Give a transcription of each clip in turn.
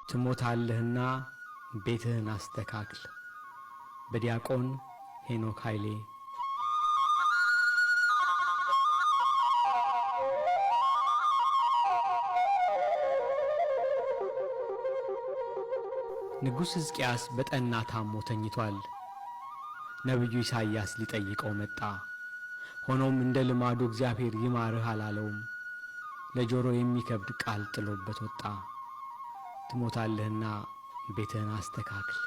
ትሞታለህና ቤትህን አስተካክል። በዲያቆን ሄኖክ ኃይሌ። ንጉሥ ሕዝቅያስ በጠና ታሞ ተኝቷል። ነቢዩ ኢሳይያስ ሊጠይቀው መጣ። ሆኖም እንደ ልማዱ እግዚአብሔር ይማርህ አላለውም። ለጆሮ የሚከብድ ቃል ጥሎበት ወጣ። ትሞታለህና ቤትህን አስተካክል።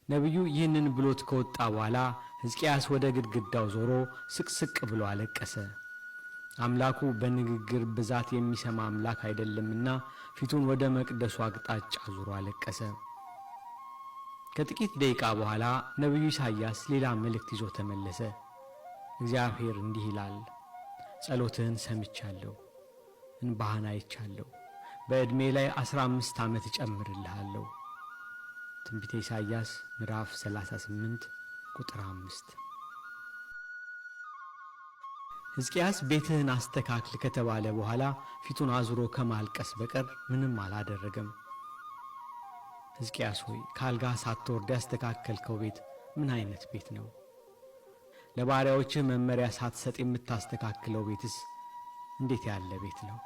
ነቢዩ ይህንን ብሎት ከወጣ በኋላ ሕዝቅያስ ወደ ግድግዳው ዞሮ ስቅስቅ ብሎ አለቀሰ። አምላኩ በንግግር ብዛት የሚሰማ አምላክ አይደለምና ፊቱን ወደ መቅደሱ አቅጣጫ ዞሮ አለቀሰ። ከጥቂት ደቂቃ በኋላ ነቢዩ ኢሳይያስ ሌላ መልእክት ይዞ ተመለሰ። እግዚአብሔር እንዲህ ይላል፣ ጸሎትህን ሰምቻለሁ፣ እንባህን አይቻለሁ። በዕድሜ ላይ 15 ዓመት እጨምርልሃለሁ። ትንቢተ ኢሳይያስ ምዕራፍ 38 ቁጥር 5። ሕዝቅያስ ቤትህን አስተካክል ከተባለ በኋላ ፊቱን አዙሮ ከማልቀስ በቀር ምንም አላደረገም። ሕዝቅያስ ሆይ፣ ከአልጋ ሳትወርድ ያስተካከልከው ቤት ምን አይነት ቤት ነው? ለባሪያዎችህ መመሪያ ሳትሰጥ የምታስተካክለው ቤትስ እንዴት ያለ ቤት ነው?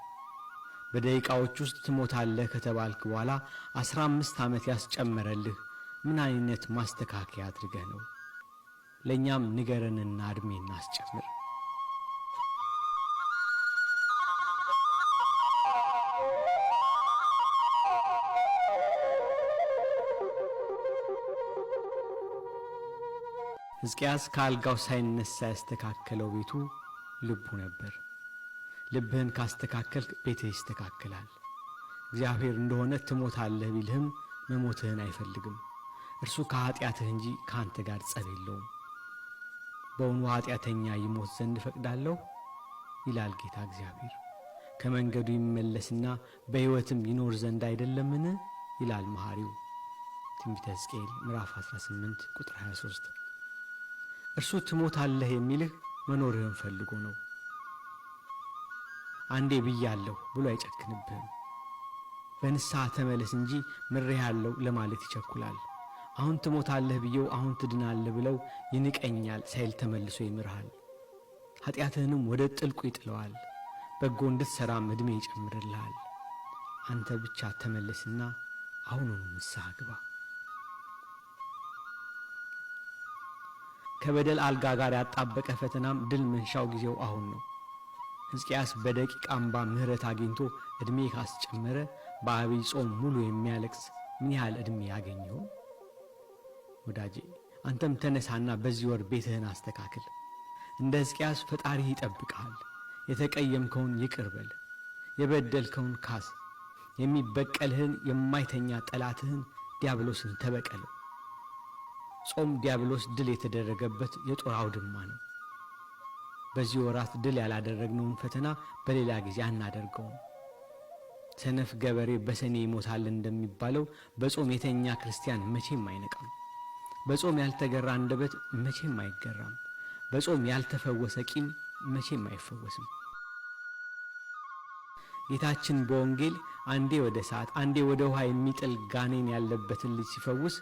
በደቂቃዎች ውስጥ ትሞታለህ ከተባልክ በኋላ 15 ዓመት ያስጨመረልህ ምን አይነት ማስተካከያ አድርገህ ነው? ለእኛም ንገረንና ዕድሜ እናስጨምር። ሕዝቅያስ ከአልጋው ሳይነሳ ያስተካከለው ቤቱ ልቡ ነበር። ልብህን ካስተካከልክ ቤትህ ይስተካከላል። እግዚአብሔር እንደሆነ ትሞታለህ ቢልህም መሞትህን አይፈልግም። እርሱ ከኀጢአትህ እንጂ ከአንተ ጋር ጸብ የለውም። በውኑ ኀጢአተኛ ይሞት ዘንድ እፈቅዳለሁ? ይላል ጌታ እግዚአብሔር። ከመንገዱ ይመለስና በሕይወትም ይኖር ዘንድ አይደለምን? ይላል መሐሪው። ትንቢተ ሕዝቅኤል ምዕራፍ 18 ቁጥር 23። እርሱ ትሞታለህ የሚልህ መኖርህን ፈልጎ ነው። አንዴ ብያለሁ ብሎ አይጨክንብህም። በንስሐ ተመለስ እንጂ ምሬሃለሁ ለማለት ይቸኩላል። አሁን ትሞታለህ ብየው አሁን ትድናለህ ብለው ይንቀኛል ሳይል ተመልሶ ይምርሃል። ኃጢአትህንም ወደ ጥልቁ ይጥለዋል። በጎ እንድትሠራም ዕድሜ ይጨምርልሃል። አንተ ብቻ ተመለስና አሁኑኑ ንስሐ ግባ። ከበደል አልጋ ጋር ያጣበቀ ፈተናም ድል መንሻው ጊዜው አሁን ነው። ሕዝቅያስ በደቂቅ አምባ ምሕረት አግኝቶ ዕድሜ ካስጨመረ በአብይ ጾም ሙሉ የሚያለቅስ ምን ያህል ዕድሜ ያገኝ ይሆን? ወዳጄ፣ አንተም ተነሳና በዚህ ወር ቤትህን አስተካክል። እንደ ሕዝቅያስ ፈጣሪህ ይጠብቅሃል። የተቀየምከውን ይቅር በል፣ የበደልከውን ካስ፣ የሚበቀልህን የማይተኛ ጠላትህን ዲያብሎስን ተበቀለው። ጾም ዲያብሎስ ድል የተደረገበት የጦር አውድማ ነው። በዚህ ወራት ድል ያላደረግነውን ፈተና በሌላ ጊዜ አናደርገውም። ሰነፍ ገበሬ በሰኔ ይሞታል እንደሚባለው በጾም የተኛ ክርስቲያን መቼም አይነቃም። በጾም ያልተገራ አንደበት መቼም አይገራም። በጾም ያልተፈወሰ ቂም መቼም አይፈወስም። ጌታችን በወንጌል አንዴ ወደ እሳት አንዴ ወደ ውሃ የሚጥል ጋኔን ያለበትን ልጅ ሲፈውስ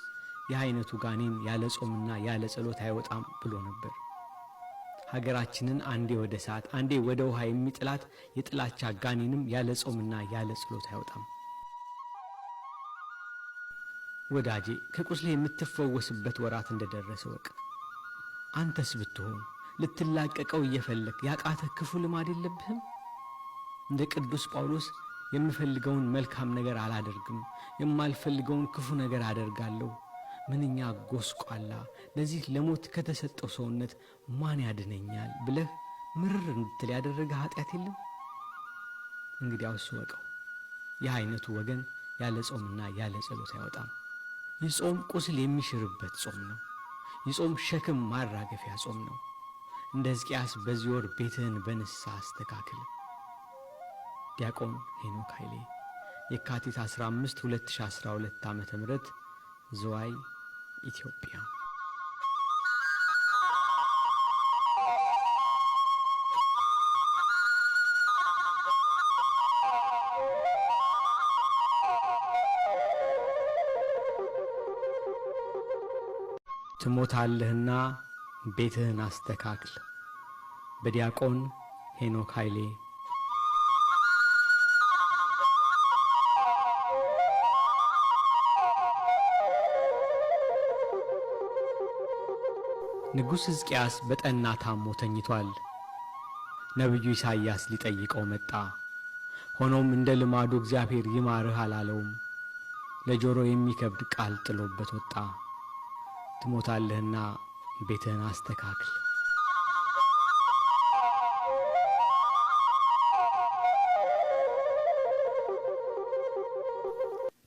ይህ አይነቱ ጋኔን ያለ ጾምና ያለ ጸሎት አይወጣም ብሎ ነበር። ሀገራችንን አንዴ ወደ እሳት አንዴ ወደ ውሃ የሚጥላት የጥላቻ ጋኔንም ያለ ጾምና ያለ ጸሎት አይወጣም። ወዳጄ፣ ከቁስሌ የምትፈወስበት ወራት እንደደረሰ ወቅ። አንተስ ብትሆን ልትላቀቀው እየፈለግ ያቃተህ ክፉ ልማድ የለብህም? እንደ ቅዱስ ጳውሎስ የምፈልገውን መልካም ነገር አላደርግም፣ የማልፈልገውን ክፉ ነገር አደርጋለሁ። ምንኛ ጎስቋላ! ለዚህ ለሞት ከተሰጠው ሰውነት ማን ያድነኛል ብለህ ምርር እንድትል ያደረገ ኃጢአት የለም? እንግዲያውስ እወቀው፣ ይህ አይነቱ ወገን ያለ ጾምና ያለ ጸሎት አይወጣም። ይህ ጾም ቁስል የሚሽርበት ጾም ነው። ይህ ጾም ሸክም ማራገፊያ ጾም ነው። እንደ ሕዝቅያስ በዚህ ወር ቤትህን በንስሐ አስተካክል። ዲያቆን ሄኖክ ኃይሌ፣ የካቲት 15 2012 ዓ ም፣ ዝዋይ፣ ኢትዮጵያ። ትሞታለህና ቤትህን አስተካክል። በዲያቆን ሄኖክ ኃይሌ። ንጉሥ ሕዝቅያስ በጠና ታሞ ተኝቷል። ነቢዩ ኢሳይያስ ሊጠይቀው መጣ። ሆኖም እንደ ልማዱ እግዚአብሔር ይማርህ አላለውም። ለጆሮ የሚከብድ ቃል ጥሎበት ወጣ። ትሞታለህና ቤትህን አስተካክል።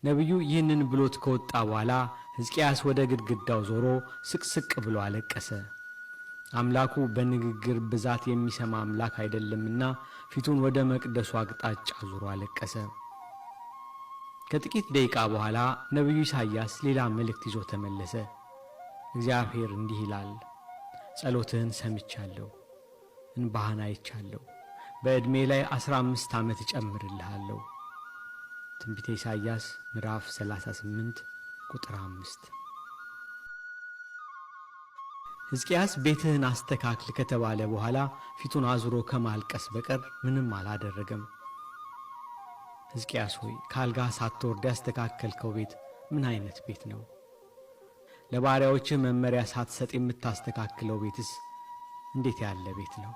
ነቢዩ ይህንን ብሎት ከወጣ በኋላ ሕዝቅያስ ወደ ግድግዳው ዞሮ ስቅስቅ ብሎ አለቀሰ። አምላኩ በንግግር ብዛት የሚሰማ አምላክ አይደለምና ፊቱን ወደ መቅደሱ አቅጣጫ ዞሮ አለቀሰ። ከጥቂት ደቂቃ በኋላ ነቢዩ ኢሳይያስ ሌላ መልእክት ይዞ ተመለሰ። እግዚአብሔር እንዲህ ይላል፣ ጸሎትህን ሰምቻለሁ፣ እንባህን አይቻለሁ። በዕድሜ ላይ 15 ዓመት እጨምርልሃለሁ። ትንቢተ ኢሳይያስ ምዕራፍ 38 ቁጥር 5። ሕዝቅያስ ቤትህን አስተካክል ከተባለ በኋላ ፊቱን አዙሮ ከማልቀስ በቀር ምንም አላደረገም። ሕዝቅያስ ሆይ፣ ከአልጋህ ሳትወርድ ያስተካከልከው ቤት ምን አይነት ቤት ነው? ለባሪያዎችህ መመሪያ ሳትሰጥ የምታስተካክለው ቤትስ እንዴት ያለ ቤት ነው?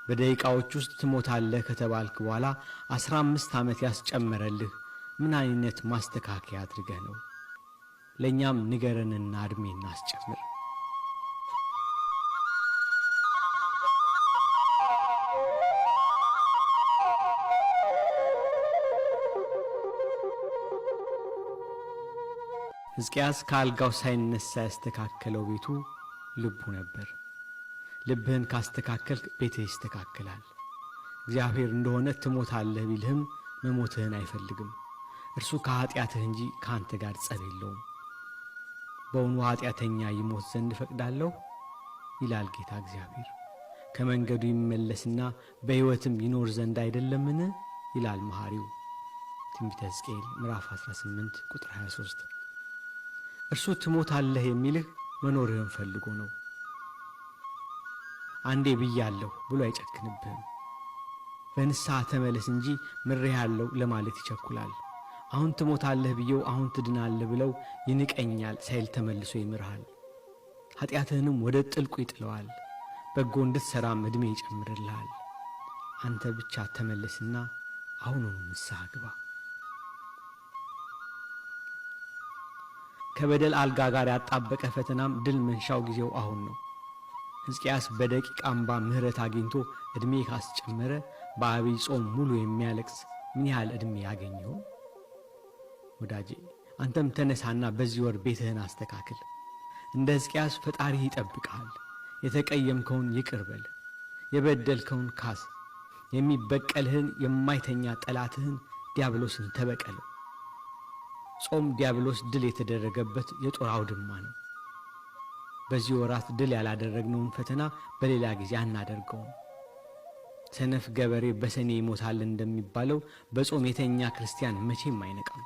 በደቂቃዎች ውስጥ ትሞታለህ ከተባልክ በኋላ 15 ዓመት ያስጨመረልህ ምን አይነት ማስተካከያ አድርገህ ነው? ለእኛም ንገረንና ዕድሜ እናስጨምር። ሕዝቅያስ ከአልጋው ሳይነሳ ያስተካከለው ቤቱ ልቡ ነበር። ልብህን ካስተካከልክ ቤትህ ይስተካከላል። እግዚአብሔር እንደሆነ ትሞታለህ ቢልህም መሞትህን አይፈልግም። እርሱ ከኀጢአትህ እንጂ ከአንተ ጋር ጸብ የለውም። በውኑ ኀጢአተኛ ይሞት ዘንድ እፈቅዳለሁ? ይላል ጌታ እግዚአብሔር። ከመንገዱ ይመለስና በሕይወትም ይኖር ዘንድ አይደለምን? ይላል መሐሪው። ትንቢተ ሕዝቅኤል ምዕራፍ 18 ቁጥር 23። እርሱ ትሞታለህ የሚልህ መኖርህን ፈልጎ ነው። አንዴ ብያለሁ ብሎ አይጨክንብህም። በንስሐ ተመለስ እንጂ ምሬሃለሁ ለማለት ይቸኩላል። አሁን ትሞታለህ ብየው አሁን ትድናለህ ብለው ይንቀኛል ሳይል ተመልሶ ይምርሃል። ኃጢአትህንም ወደ ጥልቁ ይጥለዋል። በጎ እንድትሠራም ዕድሜ ይጨምርልሃል። አንተ ብቻ ተመለስና አሁኑኑ ንስሐ ግባ። ከበደል አልጋ ጋር ያጣበቀ ፈተናም ድል መንሻው ጊዜው አሁን ነው። ሕዝቅያስ በደቂቅ አምባ ምሕረት አግኝቶ ዕድሜ ካስጨመረ በአብይ ጾም ሙሉ የሚያለቅስ ምን ያህል ዕድሜ ያገኝ ይሆን? ወዳጄ፣ አንተም ተነሳና በዚህ ወር ቤትህን አስተካክል። እንደ ሕዝቅያስ ፈጣሪህ ይጠብቅሃል። የተቀየምከውን ይቅር በል፣ የበደልከውን ካስ፣ የሚበቀልህን የማይተኛ ጠላትህን ዲያብሎስን ተበቀለው። ጾም ዲያብሎስ ድል የተደረገበት የጦር አውድማ ነው። በዚህ ወራት ድል ያላደረግነውን ፈተና በሌላ ጊዜ አናደርገውም። ሰነፍ ገበሬ በሰኔ ይሞታል እንደሚባለው በጾም የተኛ ክርስቲያን መቼም አይነቃም።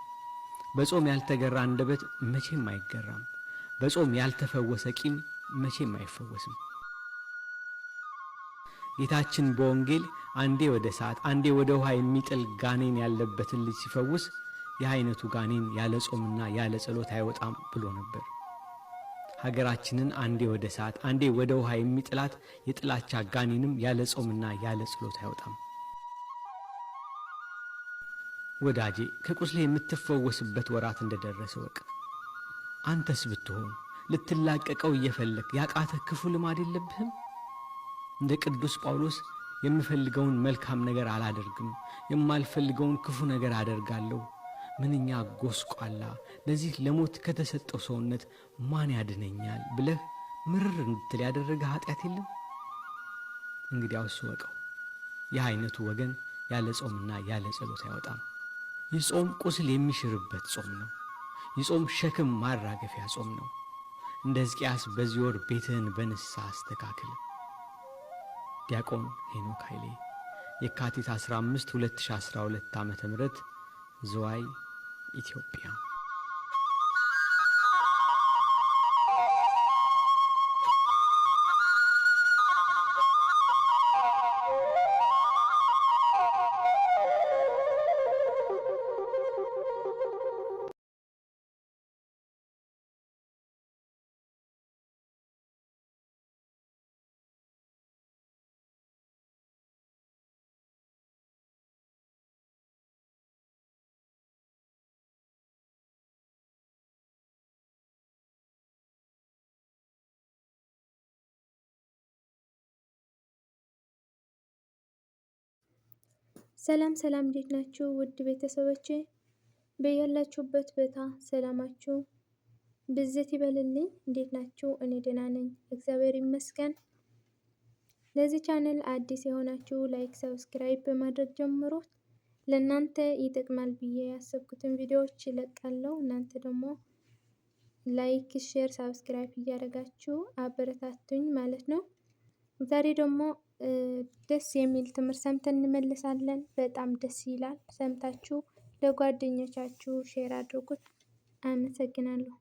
በጾም ያልተገራ አንደበት መቼም አይገራም። በጾም ያልተፈወሰ ቂም መቼም አይፈወስም። ጌታችን በወንጌል አንዴ ወደ እሳት አንዴ ወደ ውሃ የሚጥል ጋኔን ያለበትን ልጅ ሲፈውስ ይህ አይነቱ ጋኔን ያለ ጾምና ያለ ጸሎት አይወጣም ብሎ ነበር። ሀገራችንን አንዴ ወደ እሳት አንዴ ወደ ውሃ የሚጥላት የጥላቻ ጋኔንም ያለ ጾምና ያለ ጸሎት አይወጣም። ወዳጄ፣ ከቁስሌ የምትፈወስበት ወራት እንደደረሰ ወቅ። አንተስ ብትሆን ልትላቀቀው እየፈለግ ያቃተህ ክፉ ልማድ የለብህም? እንደ ቅዱስ ጳውሎስ የምፈልገውን መልካም ነገር አላደርግም፣ የማልፈልገውን ክፉ ነገር አደርጋለሁ። ምንኛ ጎስቋላ! ለዚህ ለሞት ከተሰጠው ሰውነት ማን ያድነኛል ብለህ ምርር እንድትል ያደረገ ኃጢአት የለም? እንግዲያውስ እወቀው፣ ይህ አይነቱ ወገን ያለ ጾምና ያለ ጸሎት አይወጣም። ይህ ጾም ቁስል የሚሽርበት ጾም ነው። ይህ ጾም ሸክም ማራገፊያ ጾም ነው። እንደ ሕዝቅያስ በዚህ ወር ቤትህን በንስሐ አስተካክል። ዲያቆን ሄኖክ ኃይሌ፣ የካቲት 15 2012 ዓ ም፣ ዝዋይ፣ ኢትዮጵያ። ሰላም ሰላም፣ እንዴት ናችሁ ውድ ቤተሰቦቼ? በያላችሁበት ቦታ ሰላማችሁ ብዝት ይበልልኝ። እንዴት ናችሁ? እኔ ደህና ነኝ፣ እግዚአብሔር ይመስገን። ለዚህ ቻናል አዲስ የሆናችሁ like፣ subscribe በማድረግ ጀምሮ ለእናንተ ይጠቅማል ብዬ ያሰብኩትን ቪዲዮዎች ይለቃለሁ። እናንተ ደግሞ like፣ share፣ subscribe እያደረጋችሁ አበረታቱኝ ማለት ነው። ዛሬ ደግሞ ደስ የሚል ትምህርት ሰምተን እንመልሳለን። በጣም ደስ ይላል። ሰምታችሁ ለጓደኞቻችሁ share አድርጉት። አመሰግናለሁ።